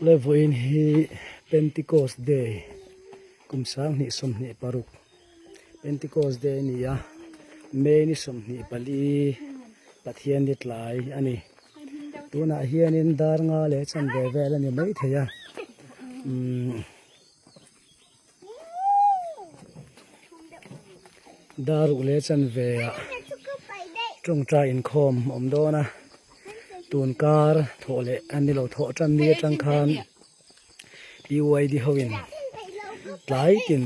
Levawiin hi Pentecost Day kum 2026 Pentecost Day a ni a, May ni 24 Pathian ni tlai a ni. Tunah hianin dar nga leh chanve vel a ni maithei a umm dar ruk leh chanve ah tawngtai inkhawm a awm dawn a tun kar thawh leh a ni lo thawh tan ni atang khan P Y D ho in tlai tin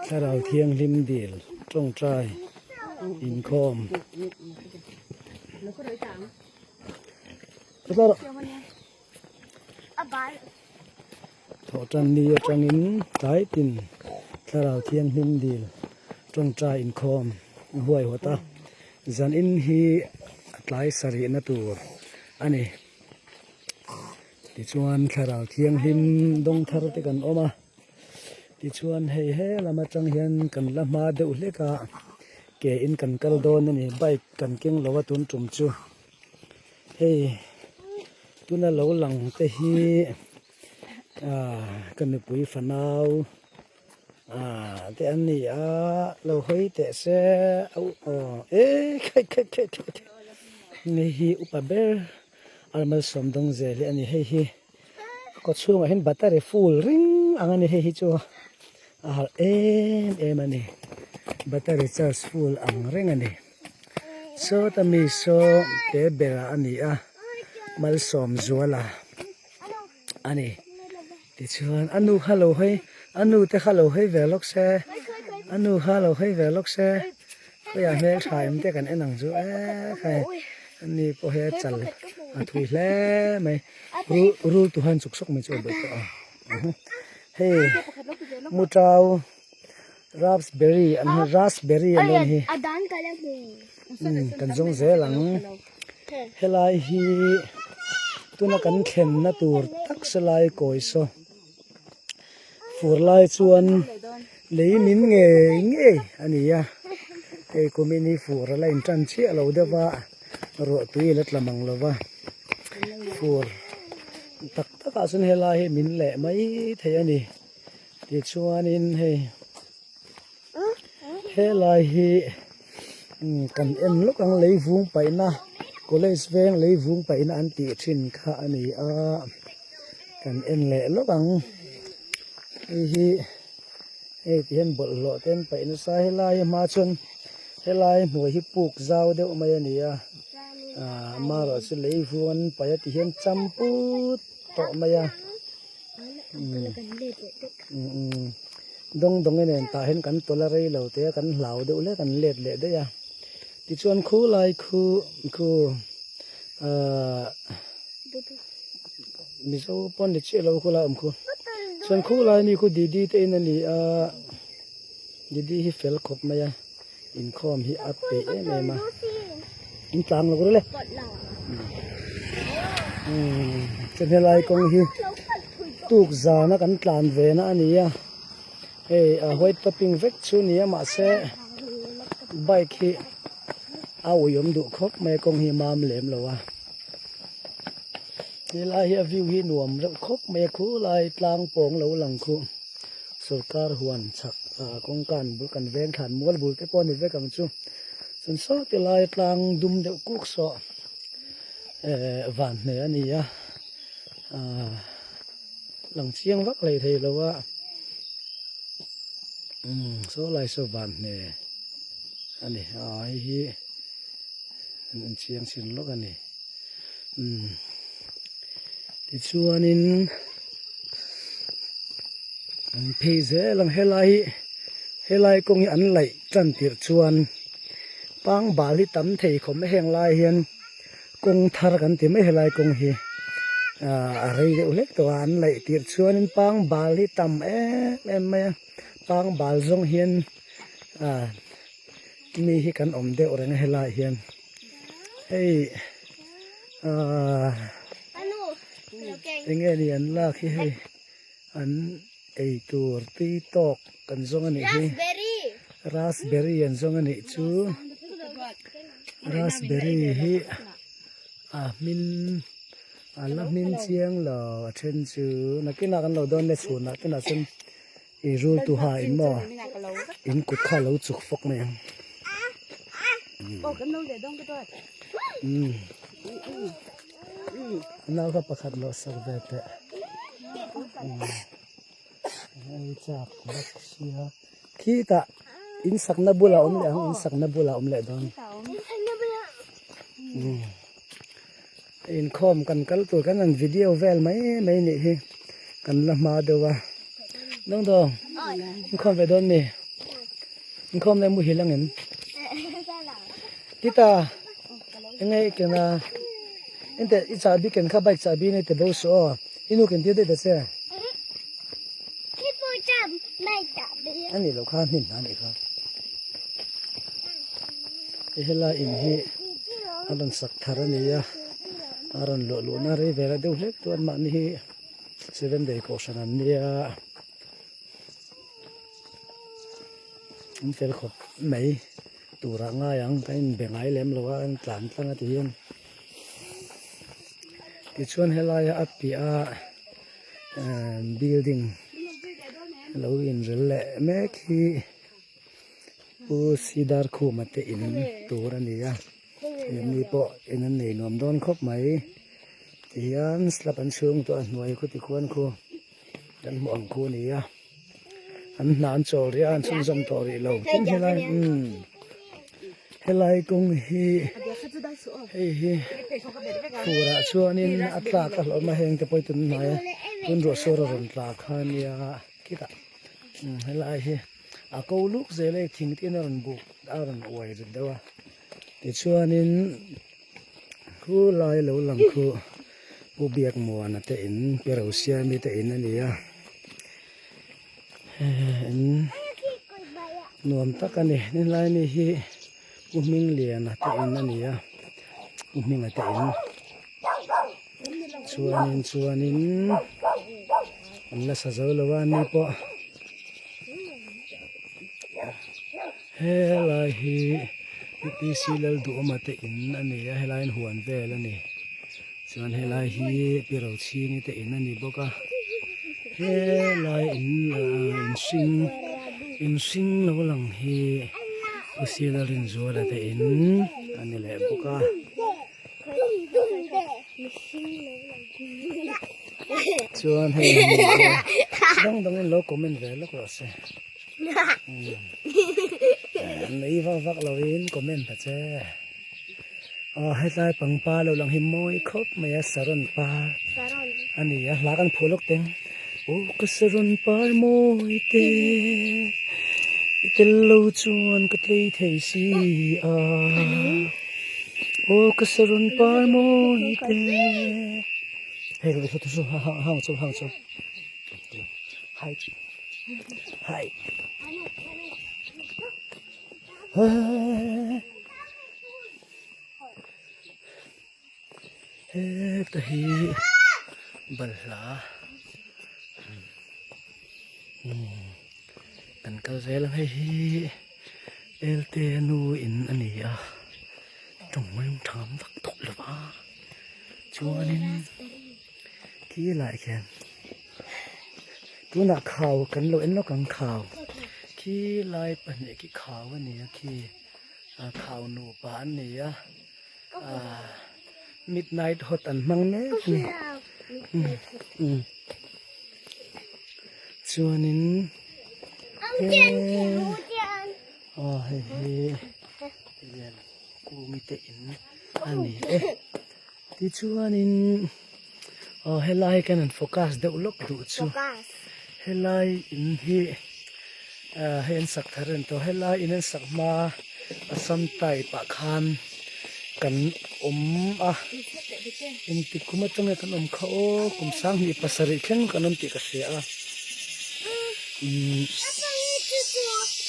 thlarau thianghlim dil tawngtai inkhawm Thawhtan ni atangin tlai tin thlarau thianghlim dil tawngtai inkhawm a huaihawt a, zanin hi a tlai sarihna tur a ni. Tichuan thlarau thianghlim dawng thar te kan awm a, tichuan hei he lam atang hian kan la hma deuh hlek a, ke in kan kal dawn a ni, bike kan keng lo a tun tum chu. Hei tuna lo lang te hi ah ka nupui fanau ah te an ni a lo hawi teh se auh aw e khai khai khai khai hei hi upa ber a malsawm dawng zel hi a ni hei hi kaw chhungah hian battery full ring ang a ni hei hi chu a harh em em a ni battery charge full ang reng a ni. Sawta mi saw te bera a ni a malsawm zuala a ni tichuan a nu kha lo hawi a nu te kha lo hawi ve lawk se a nu kha lo hawi ve lawk se khawiah hmeltha em te kan en ang chu eee khai a ni pawh hi a chal a thui hle mai rul rul tu han chuk sawk mai chu a buai tawh a hei mutau. Raspberry an hi raspberry an rawn hi umm kan zawng zel ang helai hi tuna kan thlenna tur tak salai kawi saw fur lai chuan lei min ngei ngei a ni a hei kumin hi fur a la in tan chiah lo deuh va ruah tui a la tla mang lo va fur tak tak ah chuan helai hi min leh mai thei a ni. Tichuanin hei helai hi kan en lawk ang leivung paihna college veng leivung paihna an tih thin kha a ni a kan en leh lawk ang hei hi hei ti hian bawlhhlawh te an paih nasa helai hma chuan helai hnuai hi puk zau deuh mai a ni a ah amaherawhchu leivung an paih a ti hian champut tawh mai a. Dawng dawng nen tah hian kan tawlh a rei lo te a kan hlau deuh hlek an let leh daih a tichuan khu lai khu khu ahh mizo pawn ni chiah lo khu lai awm khu chuan khu lai mi khu didi te in a ni a didi hi fel khawp mai a inkhawm hi a peih em em a in tlang lo le umm chuan helai kawng hi tuk zana kan tlan ve na a ni a hei a white topping vek chu a ni a mahse bike hi a uiawm duh khawp mai a kawng hi a mam lem lo a helai hi a view hi nuam reuh khawp mai a khulai tlang pawng lo lang khu. Sorkar huan chhak ah kawngka an bul kan veng thlan mual bul te pawh a ni vek ang chu chuan saw ti lai tlang dum deuh kuk saw eh van hne a ni a ah lang chiang vak lei thei lo a umm saw lai saw van hne a ni ah hei hi an en chiang chin lawk a ni umm tichuanin. An phei zel ang helai hi helai kawng hi an laih tan tirh chuan pangbal hi tam thei khawp mai heng lai hian kawng thar kan ti mai helai kawng hi ah a rei deuh hlek tawh a an laih tirh chuanin pangbal hi tam em em mai a pangbal zawng hian ah mi hi kan awm deuh reng a helaiah hian hei ah eng nge ni an lak hi hei. An ei tur tui tawk kan zawng a nih hi raspberry an zawng a nih chu raspberry hi a hmin A la hming chiang lo a then chu nakinah kan lo dawn le chhunah tunah chuan i rul tu ha in maw in kut kha a lo chuk fawk mai ang. Nau kha pakhat lo sak ve teh. Hei chak bawk sia khitah in sakna bulah awm leh ang in sakna bulah awm leh dawn inkhawm kan kal tur kan han video vel mai mai nih hi kan la hma deuh a dawng dawng inkhawm ve dawn mi inkhawm leh muhil ang em tita enge i ken a Ente i chahbi ken kha bike chahbi nei te bo suh aw. I nu ken tir daih ta che. A nih loh kha hnim hna nih kha. I helai in hi a rawn sak thar a ni a, a rawn luah luhna rei ve la deuh hlek chuan mahni hi Seven day kohhran an nia. An fel khawp mai turah ngai ang ka inbe ngai lem lo a an tlan tlang a ti hian tichuan helaia a piah a ehh building lo inrel leh mek hi Pu Sidar Khuma te in tur a ni a mi pawh in an nei nuam dawn khawp mai tihian slab an chhung tawh a hnuai khu tikhuan khu. Kan hmuh ang khu a ni a, an hna an chawl rih a, an chhunzawm tawh rih lo tin helai umm helai kawng hi hei hi furah chuanin a tlak a hlawm a heng te pawh hi tun hnai a tun ruah sur a rawn tla kha a nia khitah umm helai hi a ko luk zel a hei thing te in a rawn buk a rawn uai rit deuh a tichuanin. Khu lai lo lang khu Pu Biakmuana te in Pi Rosiami te in a ni a in nuam tak a ni helai mi hi Pu Hmingliana te in a ni a Pu Hminga te in chuanin chuanin an la sa zo lo a ni pawh Helai hi UPC Lalduhawma te in a ni a helaiin huan vel a ni chuan helai hi Pi Rochhingi te in a ni bawk a helai in ah in hring in hring lo lang hi Pu Silarinzuala te in a ni leh bawk a. Chuan hei dang dangin lo comment ve lawk rawh se. Nui vak vak lovin comment ta che. Aw hetlai pangpar lo lang hi mawi khawp mai a saron par a ni a hla kan phuah lawk teng. Aw ka saron par mawi te i tel lo chuan ka tlei thei si a. Aw ka saron par mawi te. Hei hang chu hang chu. Hai. Hai. Heta hi balhla kan kal zel ang hei hi elte nu in a ni a tawng tham vak tawh lo va chuanin. Khi lai khian tunah khau kan lo en lawk ang khau khi lai pahnih khi khau a ni a khi ah khau nupa an ni a ah midnight hot an hmang mek a ni umm chuanin he aw hei hi kumi te in a ni e. Tichuanin aw helai kan han focus deuh lawk duh chu helai in hi ah hei an sak thar reng tawh helai in an sak hma Assam type ah khan kan awm a engtik kum atanga kan awm kha aw kum sanghnih pasarih thleng kan awm tih ka hria a umm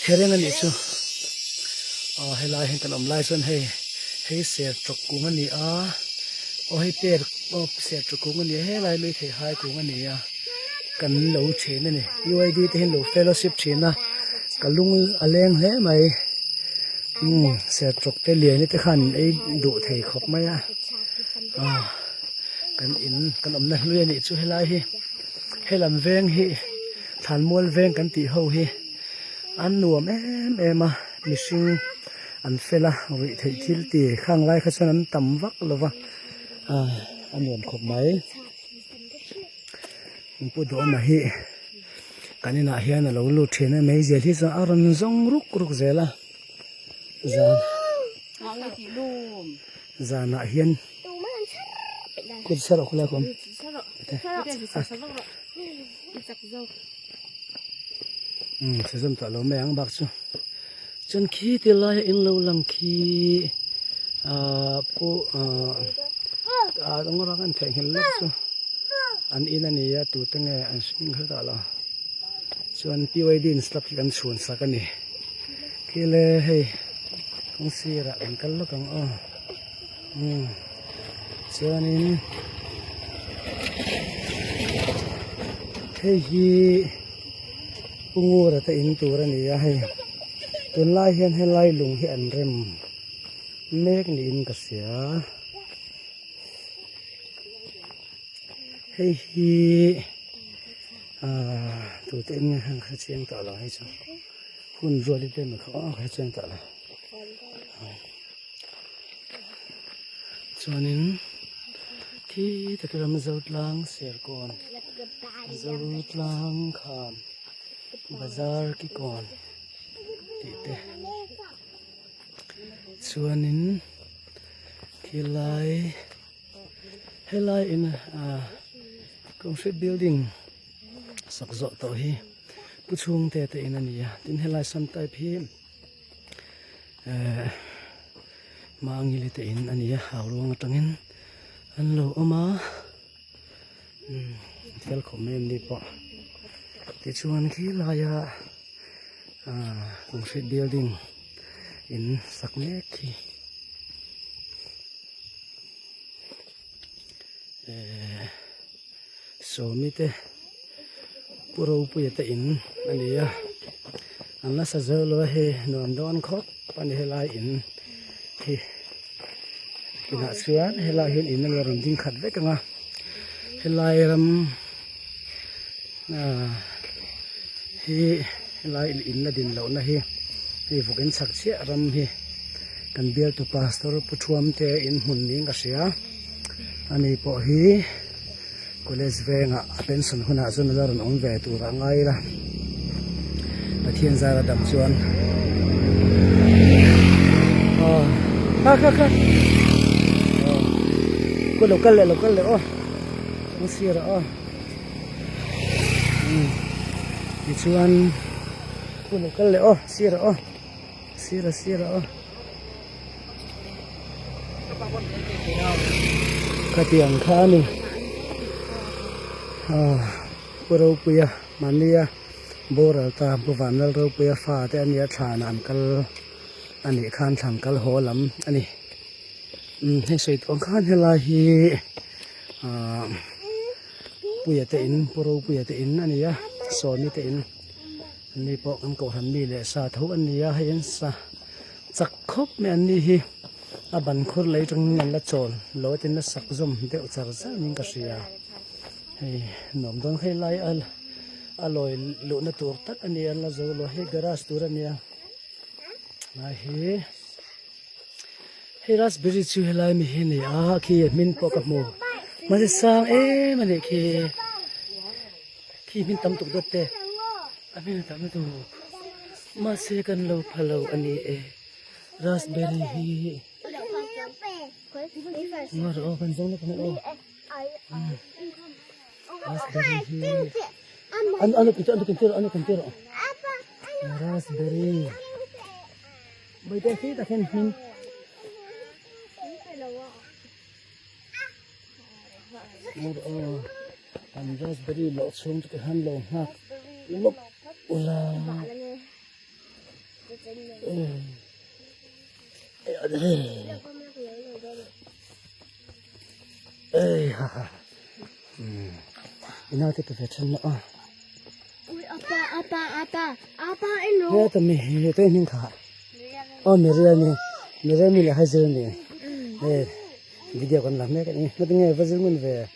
thereng anih chu aw helai hian kan awm lai chuan hei. Hei sertawk kung a ni a, aw hei per aw sertawk kung a ni a helai mai thei hai kung a ni a kan lo then a ni U I D te hian lo fellowship thin a ka lung a leng hle mai umm sertawk te lian te khan ei duh thei khawp mai a ah. Kan in kan awmna hlui a nih chu helai hi helam veng hi thlanmual veng kan tih ho hi an nuam em em a mihring an fel a ruih theih thil ti khang lai kha chuan an tam vak lo va ah a nuam khawp mai pu Duhawma hi kan inah hian a lo lut thin a meizial hi chuan a rawn zawng ruk ruk zel a zan zanah hian. Kut sa rawh khulai kawm. Um sezam tawh lo mai ang bak chu. Chuan khi ti lai a in lo lang khi ah pawh ah ah eng rawng an theihnghilh lawk chu an in a ni a tute nge an hring kher tawh lo. Chuan PYD in slab khi kan chhun sak a ni. Khi le hei kawng sirah kan kal lawk ang aw. Umm chuanin hei hi Pu Ngura te in tur a ni a hei tunlai hian helai lung hi an rem mek niin ka hria. Hei hi ahh tute in nge khan ka hre chiang tawh lo hei chu hun rual te emaw kha aw ka hre chiang tawh lo chuanin khi taka ram Zotlang Serkawn Zotlang kham bazar Kikawn tih te chuanin khilai. Helai in ah concrete building sak zawh tawh hi pu chhungte te in a ni a tin helai sam type hi eh mangili te in a ni a hau ruang atangin an lo awm a umm fel khawp mai an ni pawh tichuan khilaia ah concrete building in sak mek hi. Ehh sawmi te pu ropuia te in a ni a an nasa zo lo a hei nuam dawn khawp a ni helai in hi inah chuan helai hian in a rawn ding khat vek ang a helai ram ah hi helai in la din lohna hi hei vawk in chhak chiah ram hi. Kan bialtu pastor pu thuam te in hmun niin ka hria ani pawh hi college vengah a pension hunah chuan ala rawn awm ve tur a ngai ila Pathian zara dam chuan aw kha kha kha aw ku lo kal leh lo kal leh aw kawng sirah aw umm tichuan ku lo kal leh aw sirah aw. Sira sira aw. Khatiang kha a ni. Ah, Pu Ropuia mahnia boral ta Pu Vanlal Ropuia fa te a nia thlanah an kal a nih khan thlan kal haw lam a ni. Umm hei sawi tawh ang khan helai hi ah Puia te in Pu Ropuia te in a ni a Sawmi te in. Anni pawh kan kohhran mi leh sa tho an ni a, hei an sa chak khawp mai anni hi a ban khur lei atangin an la chawl lo a tin la sak zawm deuh char char niin ka hria hei nuam dawn hei lai a a lawi luhna tur tak a ni a an la zo lo hei garage tur a nia lai hi hei raspberry chu helai mi hi a ni a khi a hmin pawh ka hmu mahse sang em a nih khi. Khi hmin tam tuk dawt te a hmin tam tuk mahse kan lo pha lo a ni e raspberry hi nga rawh aw kan zawng lawk ang aw raspberry hi an an kin tir an kin tir an kin tir raspberry baite khi tak hian hmin Ngur aw an raspberry loh chhung chu tikhan lo nghak lawk ula ei ha ha ina te pe ve then na a he ta mi he te hming kha aw miriami miriami leh haizir ni e. Video kan la mek a ni. Ngatinge va zir ngun ve?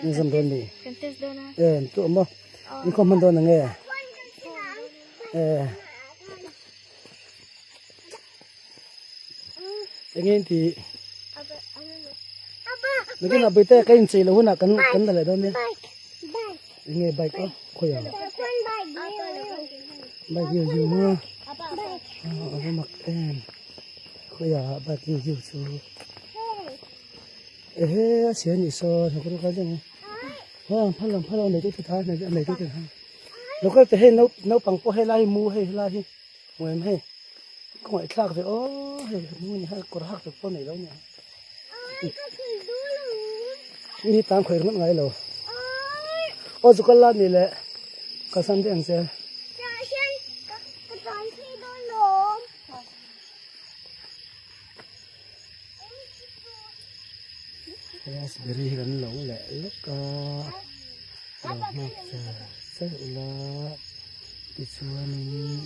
Exam dawn ni. Kan test dawn a. Eh, tu awm maw? Inkhawm hman dawn ange? Eh. Enge in ti? Nakin ah bawihte ka inchei lo hunah kan kan la leh dawn nia. Enge bike a? Khawi ang? Bike yiu yiu maw? A va mak em. Khawi ah bike yiu yiu chu. Ehe a chhia anih sawn a kawr kal deuh ang. Haw ang phal ang phal ang nei tu te tha a nei tu te tha. Lo kal teh hei naupang pawh helai hi mu hei helai hi. Hmu em hei ka ngaihthlak ve aw hei hmu ni ha kawr hak tur pawh nei lo nia mi tan khawih ringawt ngai lo aw zu kal la ni le kalsan daih ang che. Raspberry hi kan lo leh lawk a lo nghak char char ula tichuanin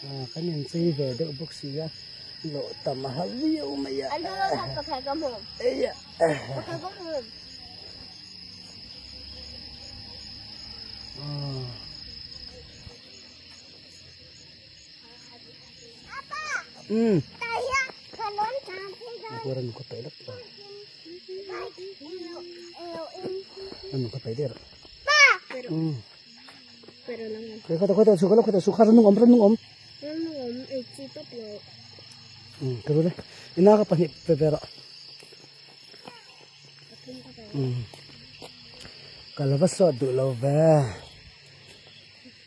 ah kan inchei ve deuh bawk si a lawh tam a har viau mai a eia umm ka la va sawt duh lo ve.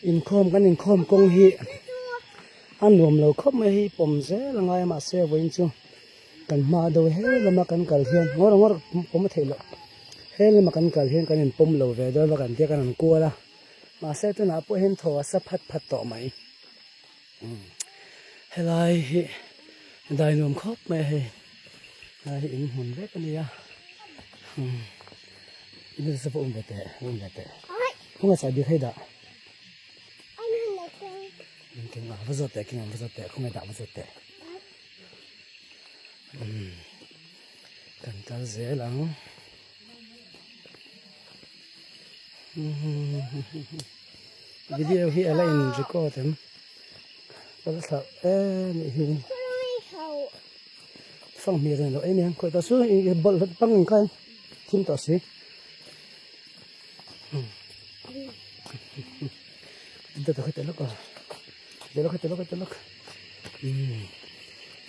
Inkhawm kan inkhawm kawng hi a nuam lo khawp mai hi pawm zel a ngai a mahse vawiin chu kan hma deuh he lama kan kal hian ngawr ngawr pawm a theih loh he lama kan kal hian kan inpawm lo ve dawn a kan tia kan han kual a mahse tunah pawh hian thaw a sa phat phat tawh mai helai hi dai nuam khawp mai a hei helai hi in hmun vek a nia um ve teh um ve teh. Khawngaih chah bik hei dah. Keng a va zawt teh keng a va zawt teh khawngaih dah va zawt teh. Um kan kal zel ang. Video hi ala in record em. Ka la thlah em hi. Fang hmir lo em em khawih ta su i bawlh pang in khan thim tawh si.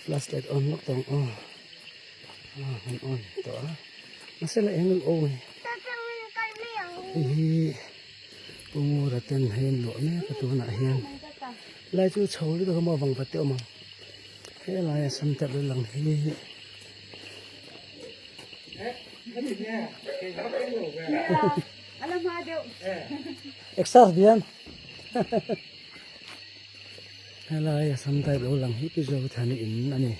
Flashlight on lawk tawh ang aw an on tawh a mahse la eng lo a ni hei hi Pu Ngura ten hei an luah mek a tunah hian lai chu chho lutuk a maw vang vat te a awm ang helai a sam terh lo lang hi. Exer dian helai a sam type lo lang hi pi Zothani in a ni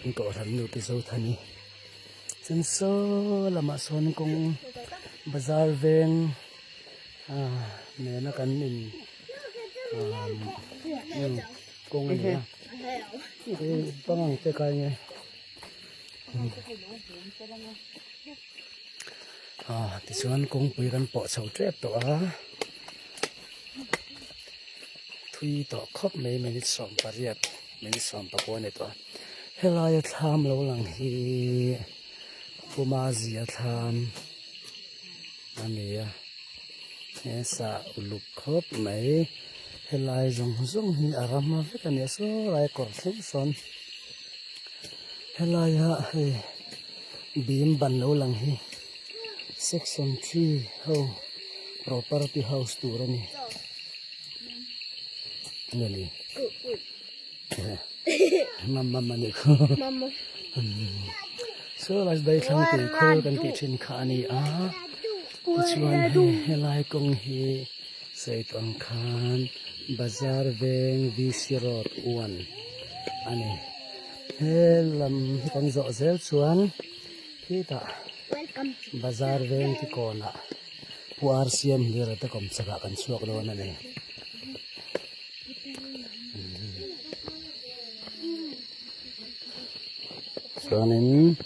kan kohhran nu pi Zothani chuan saw lamah sawn kawng bazar veng ah nena kan in ah kawng a ni a pangang te kai nge. Ah tichuan kawngpui kan pawh chho tep tawh a thui tawh khawp mai minute 18 minute 19 a ni tawh a helaia thlam lo lang hi puma zia thlam a ni a he sa uluk khawp mai helai zawng zawng hi a ram vek a ni a saw lai kawr thleng sawn. Helaia hei bim ban lo lang hi section 3 ho property house tur a ni nge ni mam mam a ni kho saw lai chu daithlang tui khur kan tih thin kha a ni a tichuan hei helai kawng hi sawi tawh ang khan bazar veng V_C road 1 a ni. He lam hi kan zawh zel chuan khitah bazar veng te kawnah Pu Rcm Hlira te kawm chakah kan chhuak dawn a ni. Chuanin.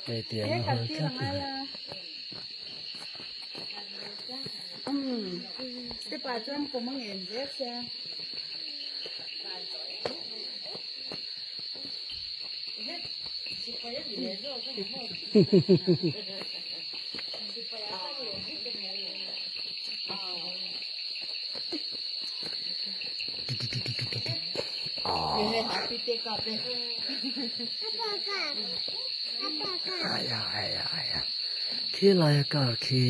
Hei tiang a hawi tlat mai. Khi laia car khi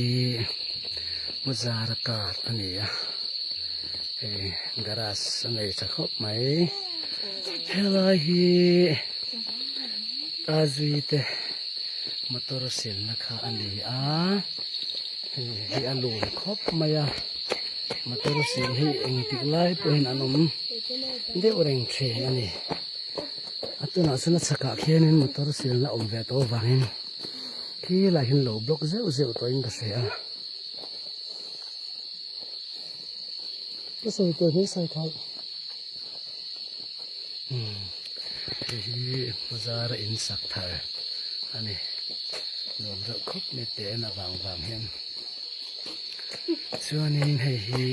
Muzara car a ni a hei garage a nei tha khawp mai helai hi Azui te motor siamna kha a ni a hei hi a lun khawp mai a motor siam hi engtik lai pawhin an awm deuh reng thin a ni a tunah chuan a chhakah khianin motor siamna a awm ve tawh avangin khi lai hian lo block zeuh zeuh tawhin ka hria a. Ka sawi tur hi sawi khalh. Hei hi bazar a in sak thar a ni. Nuam reuh khawp mai te en avang vang hian. Chuanin hei hi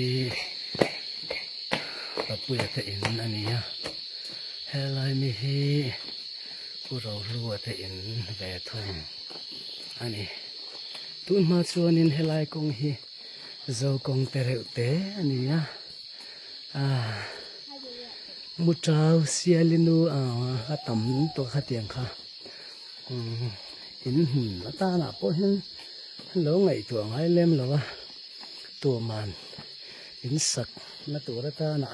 Papuia te in a ni a. Helai mi hi Pu Rohlua te in ve thung a ni. Tun hma chuanin helai kawng hi Zo kawng te reuh te a ni a. Aaa Muṭau Sialinu a tam tawh khatiang kha in hmun atanah pawh hian an lo ngaihtuah ngai lem lo a, tuman in sak na tur atana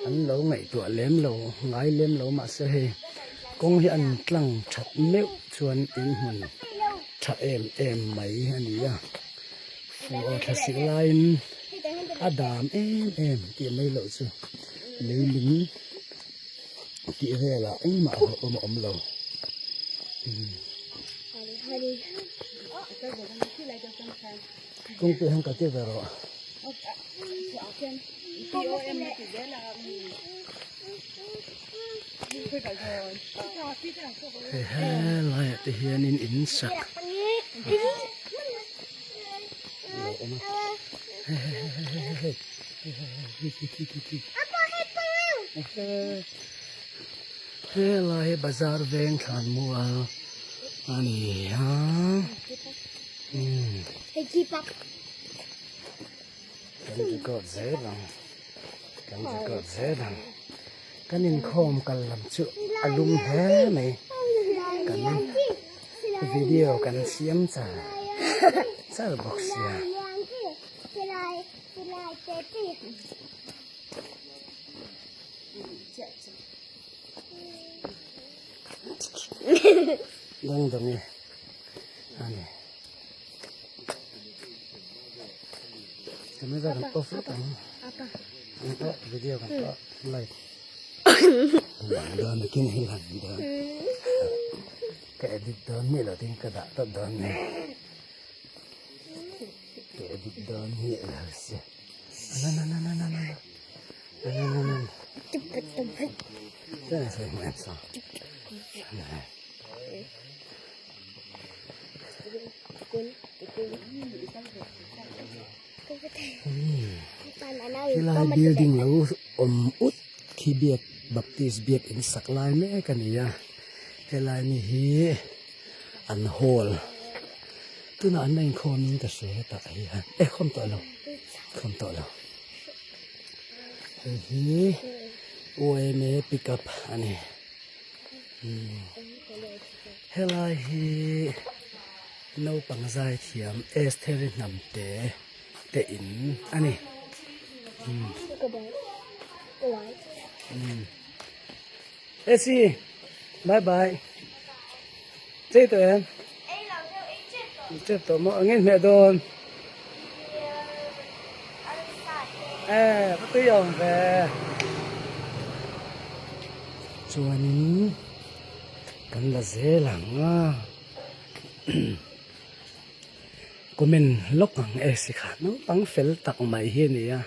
an lo ngaihtuah lem lo ngai lem lo mahse hei kawng hi an tlang that meuh chuan in hmun tha em em mai a ni a. Fuh aw thla sih laiin a dam em em tih mai loh chu leiling tih velah engmah a awm a awm lo. Kawngpui hian kal tir ve rawh. Hei helaiah te hianin in sak Helai hi bazar veng thlan mual a ni a kan record zel ang kan record zel ang kan inkhawm kal lam chu a lum hle mai kan video kan siam char char bawk sia. Dang dang e a ni. Camera kan off vek ang. Apa? Video kan off light. Dan kin hi lan dan. Ka edit dawn mi lo tin ka dah tawp dawn ni. Ka edit dawn mi lo si. Na na na na na na. Na na na na. Sa sa sa. Helai building lo awm ut khi biak baptist biak in sak lai mek a ni a helai mi hi an hall tunah an la inkhawm in ka hre hetah hian e khawm tawh lo khawm tawh lo hei hi yma pickup a ni. Helai hi naupang zaithiam Estheri Hnamte te in a ni. Esi bye bye chei tawh em? Chep tawh maw eng nge hmeh dawn? E ka tui awm ve. Chuanin kan la zel ang a comment lawk ang e si kha naupang fel tak mai hi a ni a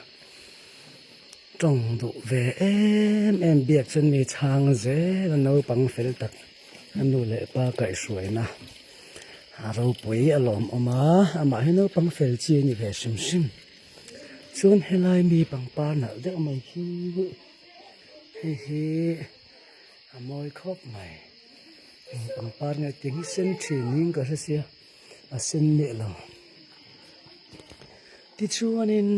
tawng duh ve em em biak chuan mi chhang zel a naupang fel tak a nu leh pa kaihhruaina. A ropui a lawmawm a, amah hi naupang fel chi a ni ve hrim hrim. Chuan helai mi pangpar nalh deuh mai khi hei hi a mawi khawp mai. Pangpar nge tih hi sen thin niin ka hre sia a sen leh lo. Tichuanin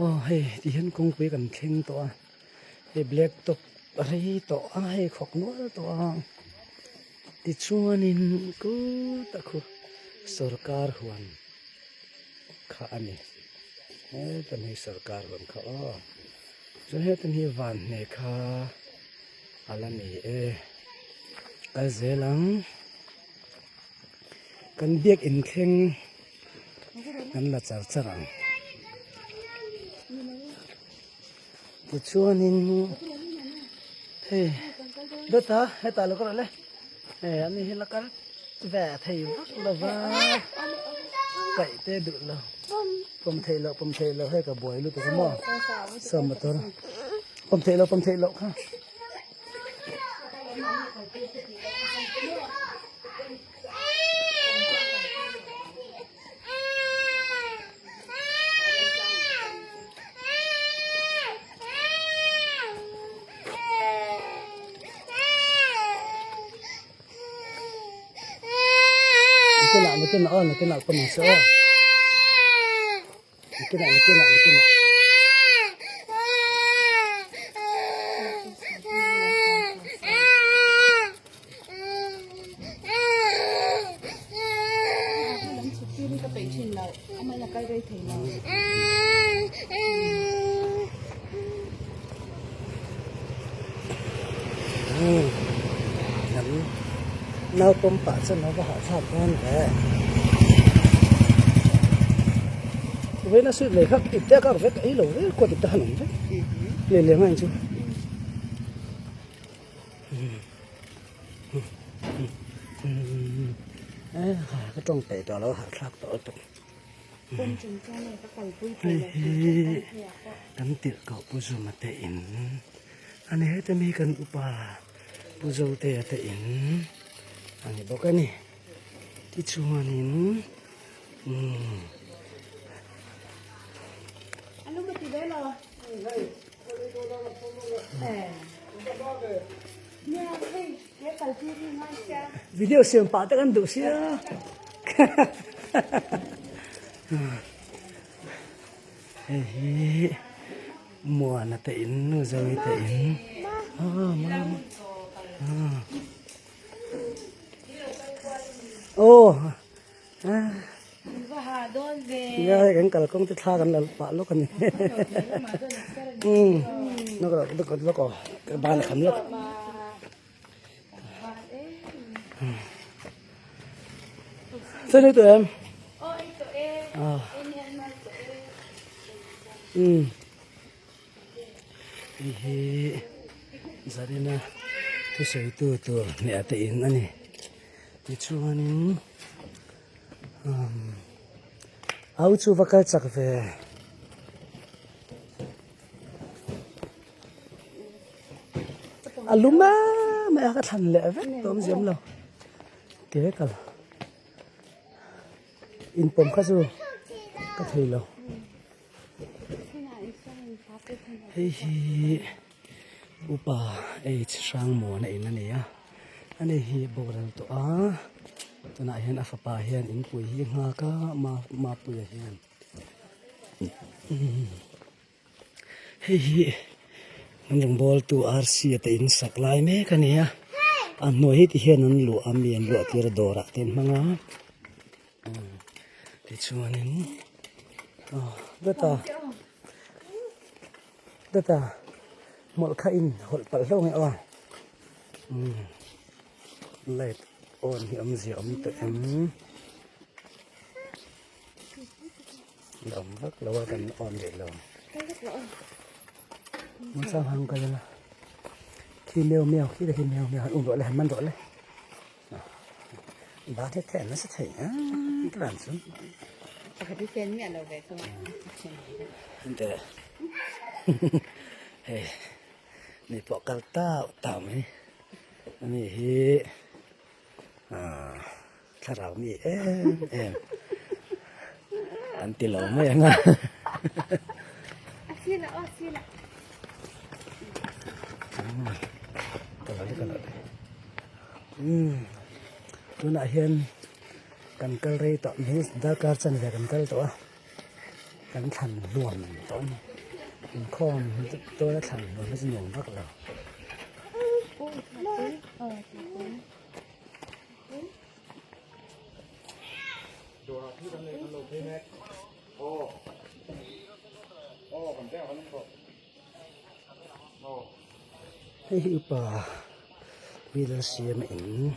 aw hei ti hian kawngpui kan thleng tawh a hei black top rei tawh a hei khawk nual tawh a tichuanin kutah khu sawrkar huan kha a ni hetan hi sawrkar huan kha aw chuan hetan hi vanhne kha. A la ni e, kal zel ang. Kan biak inthleng kan la char char ang. Tichuanin hei dawta hetah lo ka rawh le hei ani hi la kal ve thei vak lo va kaih te duh lo pawm theih loh pawm theih loh hei ka buai lutuk a maw saw motor. Pawm theih loh pawm theih loh kha. Nakinah nakinah aw nakinah pawm ang se aw. Nakinah nakinah nakinah. Naupang pah chuan a va hahthlak dawn ve. Vawiin a suit lei kha ip te a kak vek ei lo vel kuat ip te han awm vek leh leh ngain chu. Ka tawng peih tawh lo hahthlak tawh lutuk. Hei hi kan tirhkoh Pu Zuma te in a ni heta mi kan upa Pu Zotea te in a ni bawk a ni tichuanin umm. Video siam pah te kan duh sia hei hi muana te in nu zoe te in aw Nia hei kan kalkawng te thla kan la pah lawk a ni umm lawk rawh lawk lawk aw ka ban a kham lawk Sen ei tawh em umm hei hi Zarina thusawi tu tur hniah te in a ni. Tichuanin au chu va kal chak ve. A lum em mai a ka thlan leh vek tawh awm ziam lo. Ke kal inpawm kha chu ka thei lo. Hei hi upa H Hrangmuana in a ni a ani hi boral tawh a tunah hian a fapa hian inpui hi nghak a Mapuia hian hei hi an rawngbawltu RC a te in sak lai mek a ni a a hnuai hi ti hian an luah a mi an luah tir a dawrah te an hmang a. Tichuanin aw dawta dawta hmawlh kha in hawlh palh hlauh ang e aw umm light on hi awmzia awm tawh em la awm vak lo a kan on rih lo hmun sang kal ila khi meuh meuh khi te khi meuh meuh han um rawh le han man rawh le. Ba the the nasa thei a ka dan chu. Pakhat hi sen miah lo ve thung a. Ente hei mi pawh kal tau tau mai ani hi ah. Thlarau mi em em an ti lo mai ang a. A sila aw sila. Tunah hian kan kal rei tawh mai darkar chanve kan kal tawh a kan thlan hluam tawh a ni inkhawm dawn a thlan hluam hi chu nuam vak lo. Hei hi upa wheeler siam a in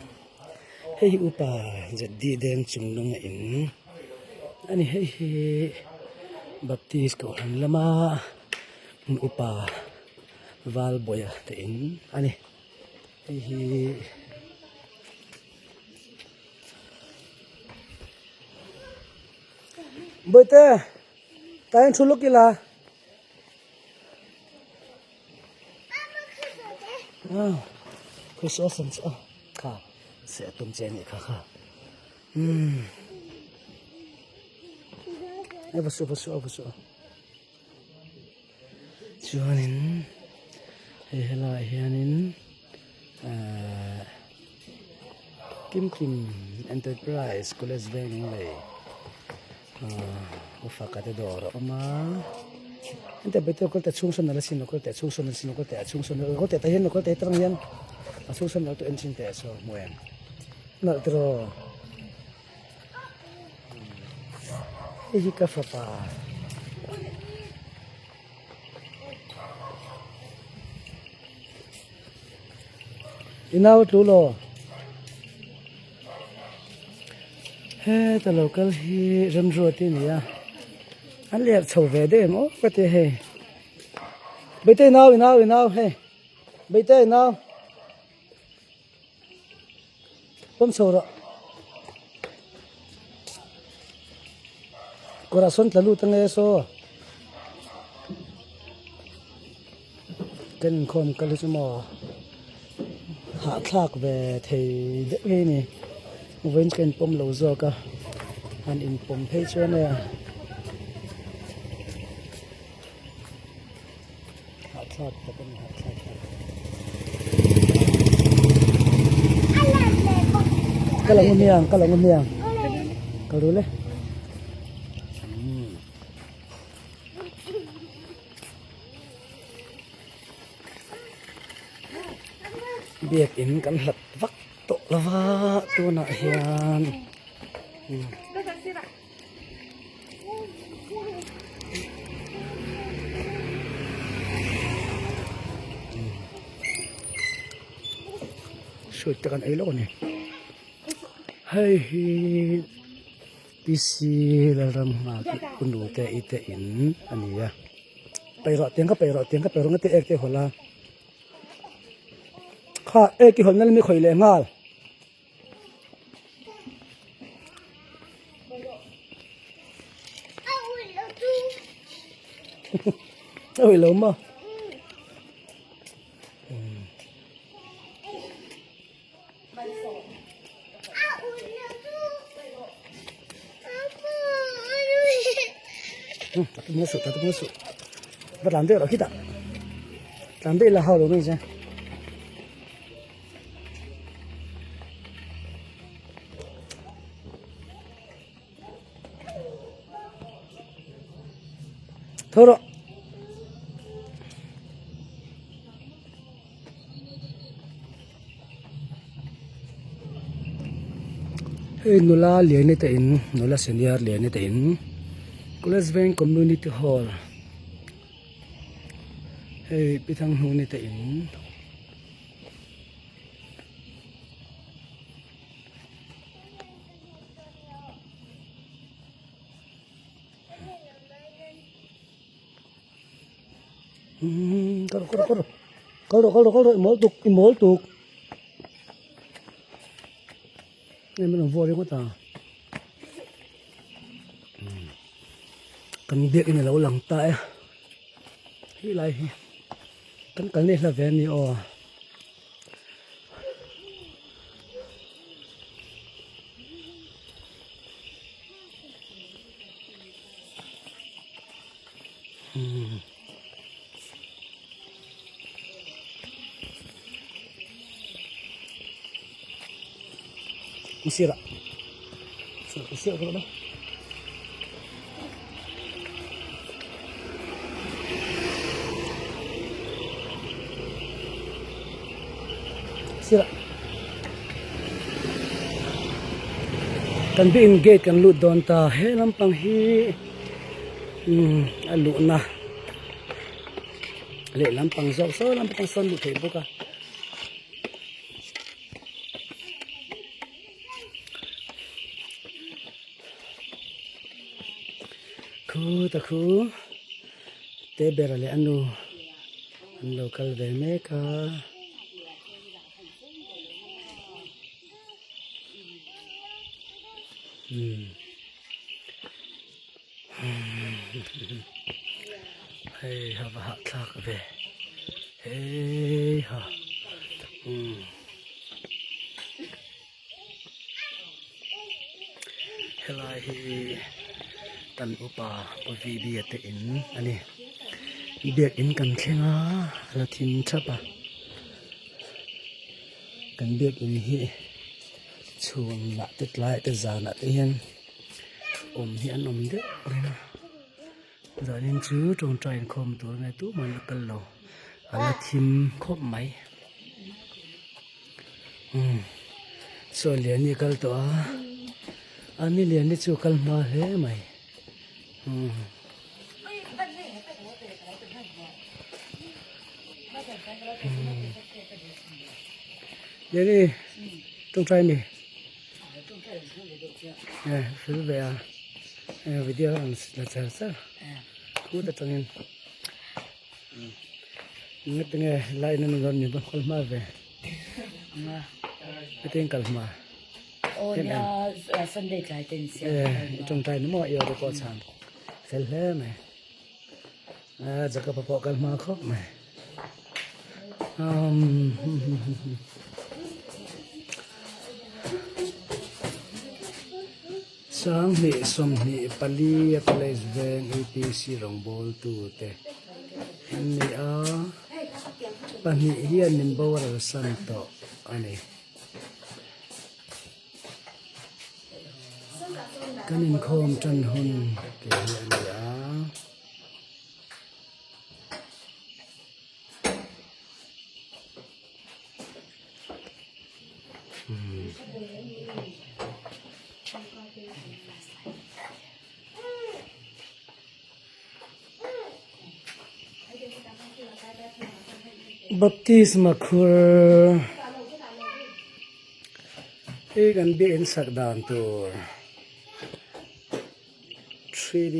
hei hi upa zd deng chung lung a in a ni hei hi baptist kohhran lama upa valbawia te in a ni. Hei hi Bawihte tah hian thu lawk ila Chris Olsen chu aw kha se a tum che anih kha kha umm e va suh va suh va suh Chuanin hei helaiah hianin ahh Kimkim Enterprise College veng Lunglei ahh Ufaka te dawr a awm a heta betu kal teh chhung sawn nalh asin local teh chhung sawn nalh asin local teh a chhung sawn local teh tah hian local teh atang hian a chhung sawn nalh tawh en chin teh saw hmu em nalh tiraw. Hei hi ka fapa i nau a tlu law heta lo kal hi remruat i ni a an lerh chho ve deuh em aw ka ti a hei Bawihtei nau i nau i nau hei Bawihtei nau. Pawm chho rawh. Kawrah sawn tla lut ange saw. Kan inkhawm kal hi chu maw hahthlak ve thei deuh hi a ni. Vawiin chu ka inpawm lo zawk a, han inpawm phei chuan e Hahthlak tak a ni hahthlak tak. Ka lang hmiang ka lang hmiang ka rul e. Biak in kan hlat vak tawh lova tunah hian. Sweet te kan ei lawk a ni hei hi PC Lalramnghak tih u nu te i te in a ni a peih rawh tiang kha peih rawh tiang kha peih rawh nga te ek te hawl a kha ek i hawl na lami khawih leh nghal. A ui lo maw? Va tlan deuh loh khitah tlan deuh ila hau lo mai che. Tho rawh. Hei nula lian te in nula senior lian te in College Veng Community Hall hei Pi Thanghnuni te in. Kal rawh kal rawh kal rawh kal rawh kal rawh i mawl tuk i mawl tuk hei min rawn vuah ringawt a kan biakin a lo lang ta e helai hi. Kan kal neh hla ve a ni aw. Umm. Sirah sirah sirah sirah kan biakin gate kan lut dawn ta he lampang hi umm a luhna lehlam pang zawk saw lampang sawn luh theih bawk a. Khu ta khu te ber leh a nu an lo kal ve mek a. Umm hei ha va hahthlak ve hei ha umm. Helai hi kan upa Pu VB a te in a ni. Biakin kan thleng a, a la thim thap a. Kan biakin hi chhun lah te tlai te zanah te hian awm hi an awm deuh reng a. Zanin chu tawngtai inkhawm tur nge tumah an la kal lo, a la thim khawp mai. Umm saw liani a kal tawh a a ni liani chu a kal hma hle mai umm. Liani tawngtai mi e fel ve a e video a rawn la char char kut atangin. Ngati nge line an rawn ni bawk kal hma ve heti in kal hma Aw nia Sunday tlai te in siam e tawngtai ni maw i aw te pawh chhan fel hle mai a Jacob a pawh kal hma khawp mai umm Sanghnih 24 a college veng APC rawngbawltu te an ni a, pahnih hian min boral san tawh a ni. Kan inkhawm tan hun tih hi a ni a. Baptisma khur hi kan biakinn sak dan tur 3D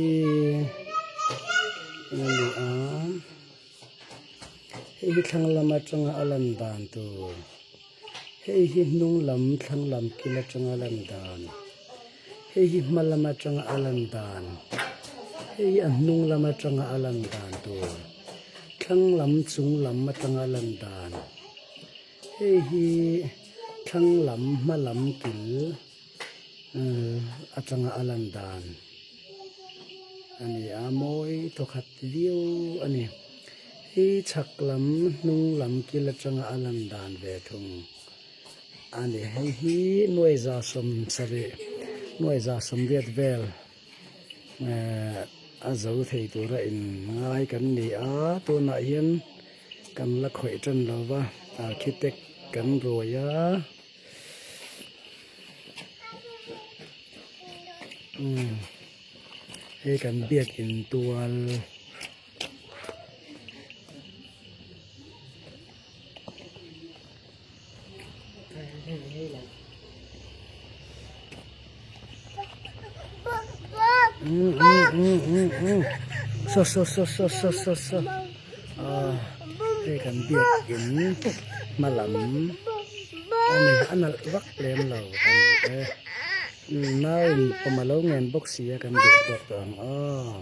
a ni a. Hei hi thlang lam atanga a lan dan tur hei hi hnung lam thlang lam kil atanga a lan dan hei hi hma lam atanga a lan dan hei hi a hnung lam atanga a lan dan tur thlang lam chung lam atanga a lan dan hei hi thlang lam hma lam kil atanga a lan dan a ni a mawi thawkhat viau a ni hi chhak lam hnung lam kil atanga a lan dan ve thung a ni hei hi nuai za sawmsarih nuai za sawmriat vel ehh a zo thei tura in ngai kan ni a tunah hian kan la khawih tan lo va architect kan ruai a. Umm hei kan biakin tual umm umm umm umm umm saw saw saw saw saw saw saw ah hei kan biakin hma lam. A ni a nalh vak lem lo a ni e nau in pawm a lo ngen bawk si a kan duh tawk tawh ang aw.